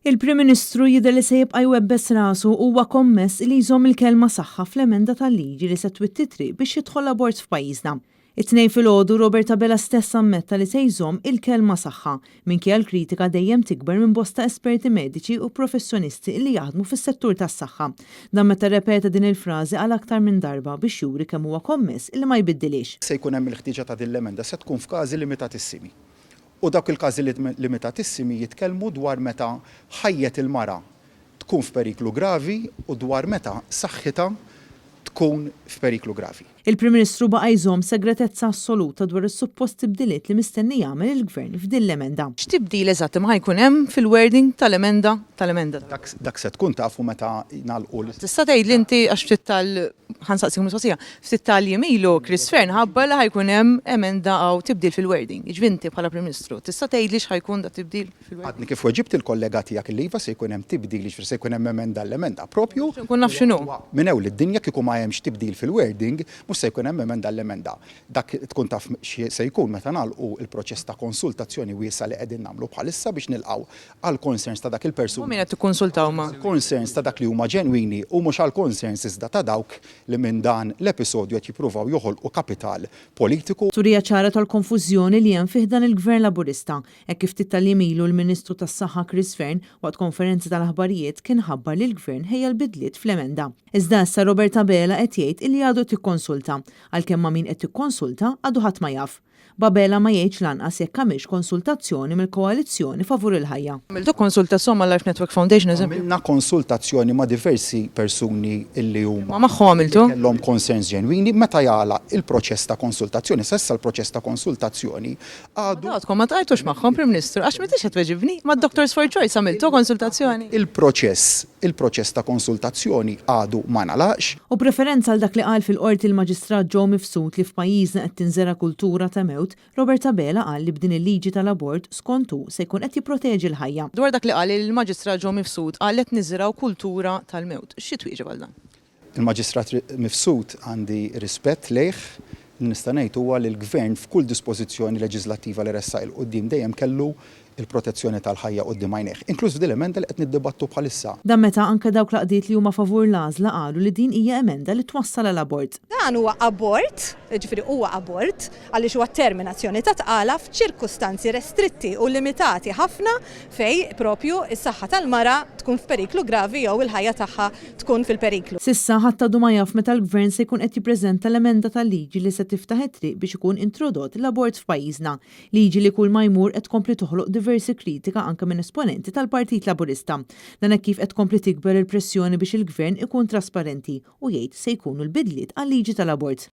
Il-Prim Ministru jidher li se jibqa' jwebbes rasu u huwa kommess li jżomm il-kelma saħħa fl-emenda tal-liġi li se twitti t-triq biex jidħol l-abort f'pajjiżna. It-Tnejn filgħodu Robert Abela stess ammetta li se jżomm il-kelma saħħa, minkejja l-kritika dejjem tikber minn bosta esperti mediċi u professjonisti li jaħdmu fis-settur tas-saħħa. Dan meta rrepeta din il-frażi għal aktar minn darba biex juri kemm huwa kommess li ma jbiddilhiex. Se jkun hemm il-ħtieġa ta' din l-emenda se tkun f'każi limitatissimi. U dawk il-każi limitatissimi jitkellmu dwar meta ħajjet il-mara tkun f'periklu gravi u dwar meta saħħitha tkun f'periklu gravi. Il-Prim Ministru baqa' jżomm segretezza assoluta dwar is-suppost tibdiliet li mistenni jagħmel il-Gvern f'din l-emenda. X'tibdil eżatt imma ħa jkun hemm fil-wording tal-emenda tal-emenda? Dak se tkun tafu meta nagħlqu l. Tista' tgħidli inti għax ftit tal Ħa nsaqsik mistoqsija. Ftit tal-jiem ilu Chris Fearne ħabbar li ħa jkun hemm emenda hawn tibdil fil-wording. Jiġifieri inti bħala Prim Ministru tista' tgħidli x'ħa jkun dat-tibdil fil-wording? Għadni kif weġibt il-kollega tiegħek illi iva se jkun hemm tibdil, jiġifieri se jkun hemm emenda għall-emenda proprju. Nixtieq inkun naf x'inhu. Minn ewl id-dinja kieku ma hemmx tibdil fil-wording mhux se jkun hemm emenda għall-emenda. Dak tkun taf x'se jkun meta nagħlqu l-proċess ta' konsultazzjoni wiesgħa li qegħdin nagħmlu bħalissa biex nilqgħu għall-concerns ta' dak il-persuni. Ma' min qed tikkonsultaw ma'? Concerns ta' dak li huma ġenwini u mhux għall-concerns iżda ta' dawk li minn dan l-episodju qed jippruvaw joħolqu kapital politiku. Turija ċara tal-konfużjoni li hemm fi ħdan il-Gvern Laburista, hekk kif ftit tal-jiem ilu l-Ministru tas-Saħħa Chris Fearne waqt konferenza tal-aħbarijiet kien ħabbar li l-Gvern ħejja l-bidliet fl-emenda. Iżda issa Robert Abela qed jgħid illi għadu qed jikkonsulta, għalkemm ma' min qed jikkonsulta għadu ħadd ma jaf. B'Abela ma jgħidx lanqas jekk għamilx konsultazzjoni mill-Koalizzjoni Favur il-Ħajja. Għamiltu konsultazzjoni mal-Life Network Foundation eżempju? Għamilna konsultazzjoni ma' diversi persuni li huma. Ma' magħhom għamiltu? Li kellhom concerns ġenwini. Meta jagħlaq il-proċess ta' konsultazzjoni, sa issa l-proċess ta' konsultazzjoni għadu. Ma għadkom ma ltqajtux magħhom, Prim Ministru, għax m'intix qed tweġibni. Ma' Doctors for Choice għamiltu konsultazzjoni? Il-proċess, il-proċess ta' konsultazzjoni għadu ma ngħalaqx. U b'referenza għal dak li qal fil-Qorti l-Maġistrat Joe Mifsud li f'pajjiżna qed tinżera' kultura ta' mewt, Robert Abela qal li b'din il-liġi tal-abort, skont hu, se jkun qed jipproteġi l-ħajja. Dwar dak li qal il-Maġistrat Joe Mifsud qal li qed niżirgħu kultura tal-mewt. Xi twieġeb għal dan? Il-Maġistrat Mifsud għandi rispett lejh. Li nista' ngħid huwa li l-Gvern f'kull dispożizzjoni leġiżlattiva li ressaq 'il quddiem dejjem kellu l-protezzjoni tal-ħajja quddiem għajnejh, inkluż f'din l-emenda li qed niddibattu bħalissa. Dan meta anke dawk l-għaqdiet li huma favur l-għażla qalu li din hija emenda li twassal għal abort. Dan huwa abort, jiġifieri huwa abort, għaliex huwa terminazzjoni ta' tqala f'ċirkustanzi restritti u limitati ħafna fejn propju s-saħħa tal-mara tkun f'periklu gravi jew il-ħajja tagħha tkun fil-periklu. S'issa ħadd għadu ma jaf meta l-Gvern se jkun qed jippreżenta l-emenda tal-liġi li se tiftaħ it-triq biex ikun introdott l-abort f'pajjiżna. Liġi li kull ma jmur qed tkompli toħloq diversi kritika anke minn esponenti tal-Partit Laburista. Dan hekk kif qed tkompli tikber il-pressjoni biex il-Gvern ikun trasparenti u jgħid se jkunu l-bidliet għal-liġi tal-abort.